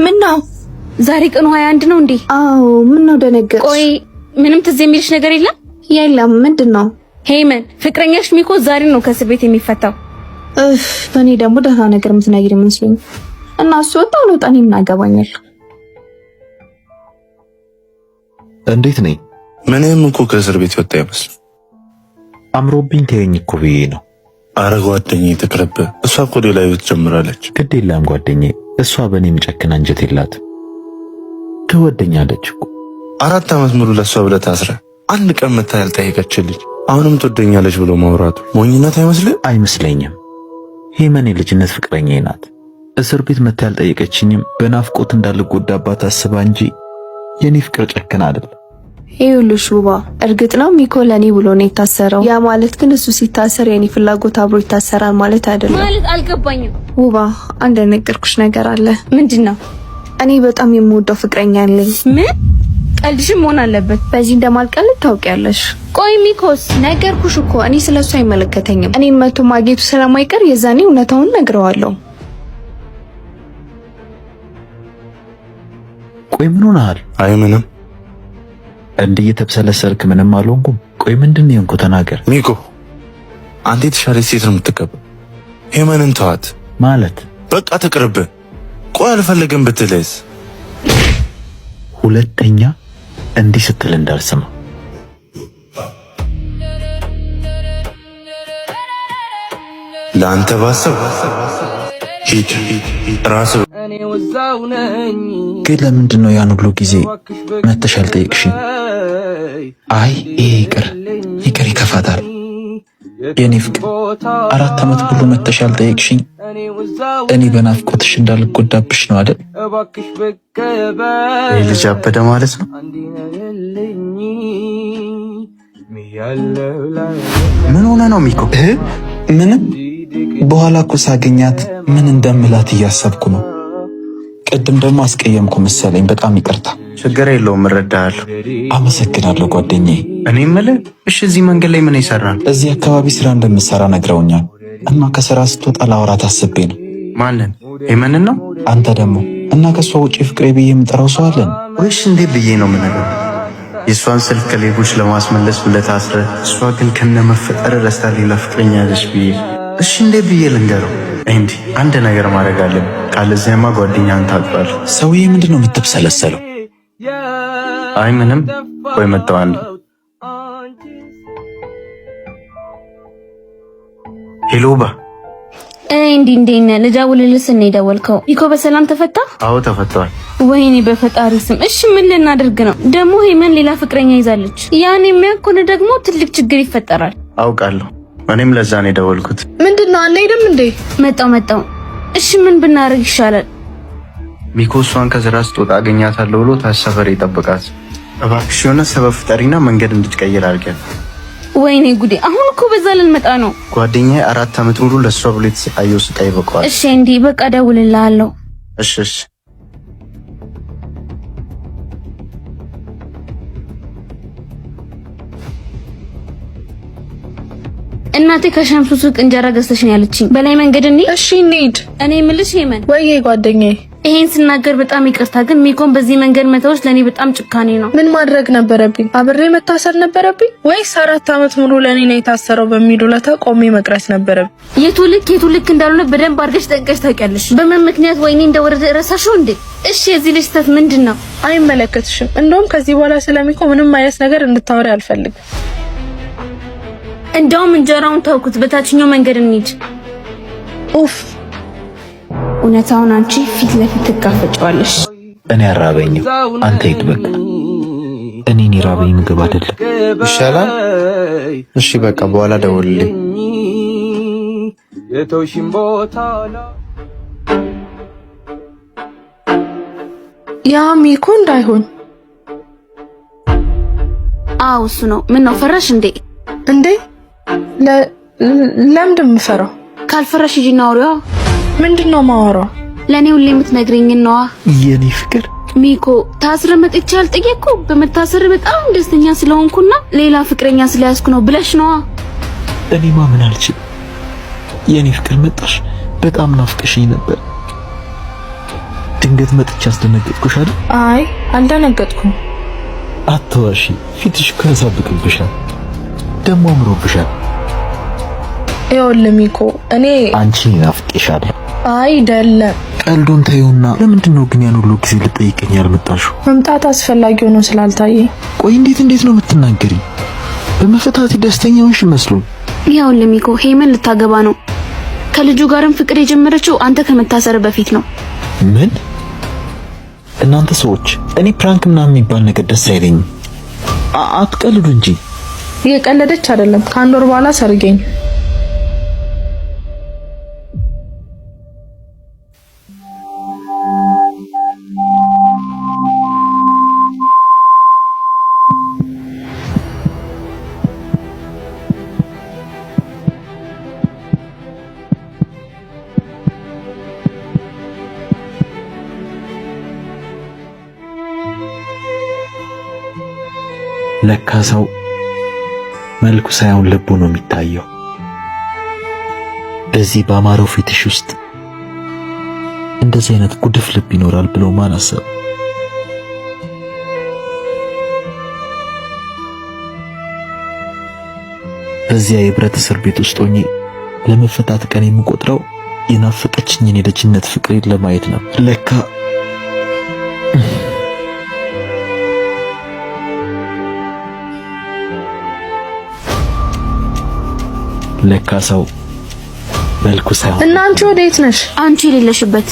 ምን ነው ዛሬ ቀኑ 21 ነው እንዴ? አዎ። ምን ነው ደነገጥሽ? ቆይ ምንም ትዝ የሚልሽ ነገር የለም? የለም። ምንድን ነው? ሄመን ፍቅረኛሽ ሚኮ ዛሬ ነው ከእስር ቤት የሚፈታው። እፍ፣ እኔ ደግሞ ደህና ነገር የምትነግሪኝ መስሎኝ እና እሱ ወጣ አልወጣ እኔ ምን አገባኛል? እንዴት ነኝ? ምንም እኮ ከእስር ቤት ወጣ አይመስልም። አምሮብኝ ተይኝ እኮ ብዬ ነው። አረ ጓደኛዬ ትቅርብ። እሷ እኮ ሌላ ህይወት ጀምራለች። ግድ የለም ጓደኛዬ፣ እሷ በእኔ የሚጨክን አንጀት የላትም። ትወደኛለች እኮ። 4 ዓመት ሙሉ ለእሷ ብለህ ታስረህ አንድ ቀን መታ ያልጠየቀች ልጅ አሁንም ትወደኛለች ብሎ ማውራቱ ሞኝነት አይመስልም? አይመስለኝም። ሄመን የልጅነት ፍቅረኛዬ ናት። እስር ቤት መታ ያልጠየቀችኝም በናፍቆት እንዳልጎዳባት አስባ እንጂ የኔ ፍቅር ጨክን አይደለም። ይኸውልሽ ውባ፣ እርግጥ ነው ሚኮ ለኔ ብሎ ነው የታሰረው። ያ ማለት ግን እሱ ሲታሰር የኔ ፍላጎት አብሮ ይታሰራል ማለት አይደለም። ማለት አልገባኝም። ውባ፣ አንድ ያልነገርኩሽ ነገር አለ። ምንድን ነው? እኔ በጣም የምወደው ፍቅረኛ አለኝ። ምን? ቀልድሽም መሆን አለበት። በዚህ እንደማልቀልድ ታውቂያለሽ። ቆይ ሚኮስ? ነገርኩሽ እኮ እኔ ስለሱ አይመለከተኝም። እኔን መቶ ማግኘቱ ስለማይቀር የዛኔ እውነታውን ነግረዋለሁ። ቆይ ምን ሆነሃል? አይ ምንም። እንዲህ እየተብሰለሰልክ ምንም አልሆንኩም። ቆይ ምንድን ነው የሆንኩ? ተናገር። ሚኮ አንተ የተሻለች ሴት ነው የምትገባው። ሄመንን ተዋት። ማለት በቃ ትቅርብ። ቆይ አልፈለግም ብትልስ? ሁለተኛ እንዲህ ስትል እንዳልሰማ። ለአንተ ባሰብ ሂድ ራስ ግን ለምንድን ነው ያን ሁሉ ጊዜ መተሽ ያልጠየቅሽኝ? አይ ይሄ ይቅር ይቅር፣ ይከፋታል። የኔ ፍቅር 4 ዓመት ሁሉ መተሽ ያልጠየቅሽኝ እኔ በናፍቆትሽ እንዳልጎዳብሽ ነው አይደል? ይህ ልጅ አበደ ማለት ነው። ምን ሆነ ነው ሚኮ? ምንም። በኋላ እኮ ሳገኛት ምን እንደምላት እያሰብኩ ነው። ቅድም ደግሞ አስቀየምኩ መሰለኝ። በጣም ይቅርታ። ችግር የለውም እረዳሃለሁ። አመሰግናለሁ ጓደኛዬ። እኔ የምልህ እሺ፣ እዚህ መንገድ ላይ ምን ይሰራል? እዚህ አካባቢ ስራ እንደምሰራ ነግረውኛል እና ከስራ ስትወጣ ላወራት አስቤ ነው። ማንን? ሄመንን ነው? አንተ ደግሞ እና ከእሷ ውጭ ፍቅሬ ብዬ የምጠራው ሰው አለን ወይስ እንዴት ብዬ ነው የምነግረው? የእሷን ስልክ ከሌቦች ለማስመለስ ብለህ ታስረህ፣ እሷ ግን ከነመፈጠር ረስታ ሌላ ፍቅረኛ ያለች ብዬ እሺ እንዴት ብዬ ልንገረው? እንዲ አንድ ነገር ማድረግ አለብን። ካለዚያማ ጓደኛህን ታጣለህ። ሰውዬ ምንድን ነው የምትብሰለሰለው? አይ ምንም። ቆይ መጣሁ አንዴ። Hello ባ እንዲህ እንዴት ነህ? ልደውልልህ ስል ነው የደወልከው። ሚኮ በሰላም ተፈታ? አዎ ተፈቷል። ወይኔ በፈጣሪ ስም። እሺ ምን ልናደርግ ነው ደግሞ? ሄመን ሌላ ፍቅረኛ ይዛለች። ያን የሚያውቅ ከሆነ ደግሞ ትልቅ ችግር ይፈጠራል። አውቃለሁ። እኔም ለዛ ነው የደወልኩት። ምንድን ነው አንሄድም እንዴ? መጣው መጣው። እሺ ምን ብናደርግ ይሻላል? ሚኮ እሷን ከስራ ስትወጣ አገኛታለሁ ብሎ ታች ሰፈር ይጠብቃት። እባክሽ የሆነ ሰበብ ፍጠሪና መንገድ እንድትቀይር አድርጊያት። ወይኔ ጉዴ! አሁን እኮ በዛ ልንመጣ ነው። ጓደኛዬ 4 ዓመት ሙሉ ለእሷ ብሎ የተሰቃየው ስቃይ ይበቃዋል። እሺ እንዲህ በቃ እደውልልሃለሁ። እሺ እሺ። እናቴ ከሸምሱ ሱቅ እንጀራ ገዝተሽ ነው ያለችኝ። በላይ መንገድ እንሂድ። እሺ እንሂድ። እኔ የምልሽ ሄመን፣ ወይዬ ጓደኛዬ፣ ይሄን ስናገር በጣም ይቅርታ፣ ግን ሚኮን በዚህ መንገድ መተውሽ ለእኔ በጣም ጭካኔ ነው። ምን ማድረግ ነበረብኝ? አብሬ መታሰር ነበረብኝ ወይስ 4 ዓመት ሙሉ ለእኔ ነው የታሰረው በሚል ውለታ ቆሜ መቅረት ነበረብኝ? የቱ ልክ የቱ ልክ እንዳልሆነ በደንብ አድርገሽ ጠንቅቀሽ ታውቂያለሽ። በምን ምክንያት ወይኔ እንደወረደ ረሳሽው እንዴ? እሺ የዚህ ልጅ ስህተት ምንድን ነው? አይመለከትሽም። እንደውም ከዚህ በኋላ ስለሚኮ ምንም አይነት ነገር እንድታወሪ አልፈልግም። እንደውም እንጀራውን ተውኩት፣ በታችኛው መንገድ እንሂድ። ኡፍ እውነታውን አንቺ ፊት ለፊት ትጋፈጫዋለሽ። እኔ አራበኝም፣ አንተ ሂድ በቃ። እኔን የራበኝ ምግብ አይደለም። ይሻላል። እሺ በቃ በኋላ ደውልልኝ። ያ ሚኮ እንዳይሆን። አዎ እሱ ነው። ምን ነው ፈራሽ እንዴ? እንዴ ለምንድን የምፈራው? ካልፈራሽ ሂጂና አውሪዋ። ምንድን ነው የማወራው? ለእኔ ሁሌ የምትነግሪኝን ነዋ። የኔ ፍቅር ሚኮ ታስረ መጥቼ አልጠየቅኩ በመታሰር በጣም ደስተኛ ስለሆንኩና ሌላ ፍቅረኛ ስለያዝኩ ነው ብለሽ ነዋ። እኔ ማመን አልችልም። የኔ ፍቅር መጣሽ፣ በጣም ናፍቀሽኝ ነበር። ድንገት መጥቼ አስደነገጥኩሽ አይደል? አይ አልደነገጥኩም። አትዋሺ፣ ፊትሽ እኮ ያሳብቅብሻል፣ ደግሞ አምሮብሻል። ይኸውልህ ሚኮ እኔ አንቺን ናፍቄሻለሁ። አይደለም። ቀልዱን ተይውና፣ ለምንድን ነው ግን ያን ሁሉ ጊዜ ልጠይቀኝ ያልመጣሽው? መምጣት አስፈላጊ ሆኖ ስላልታየኝ። ቆይ እንዴት ነው የምትናገሪ? በመፈታቴ ደስተኛ ሆንሽ መስሎኝ። ይኸውልህ ሚኮ ሄመን ልታገባ ነው። ከልጁ ጋርም ፍቅር የጀመረችው አንተ ከመታሰር በፊት ነው። ምን? እናንተ ሰዎች እኔ prank ምናምን የሚባል ነገር ደስ አይለኝም። አትቀልዱ እንጂ። እየቀለደች አይደለም። ከአንድ ወር በኋላ ሰርጌኝ። ለካ ሰው መልኩ ሳይሆን ልቡ ነው የሚታየው። በዚህ በአማረው ፊትሽ ውስጥ እንደዚህ አይነት ጉድፍ ልብ ይኖራል ብሎ ማን አሰበ? በዚያ የብረት እስር ቤት ውስጥ ሆኜ ለመፈታት ቀን የምቆጥረው የናፈቀችኝን የልጅነት ፍቅሬን ለማየት ነው። ለካ ሰው መልኩ ሳይሆን እና አንቺ ወዴት ነሽ? አንቺ የሌለሽበት።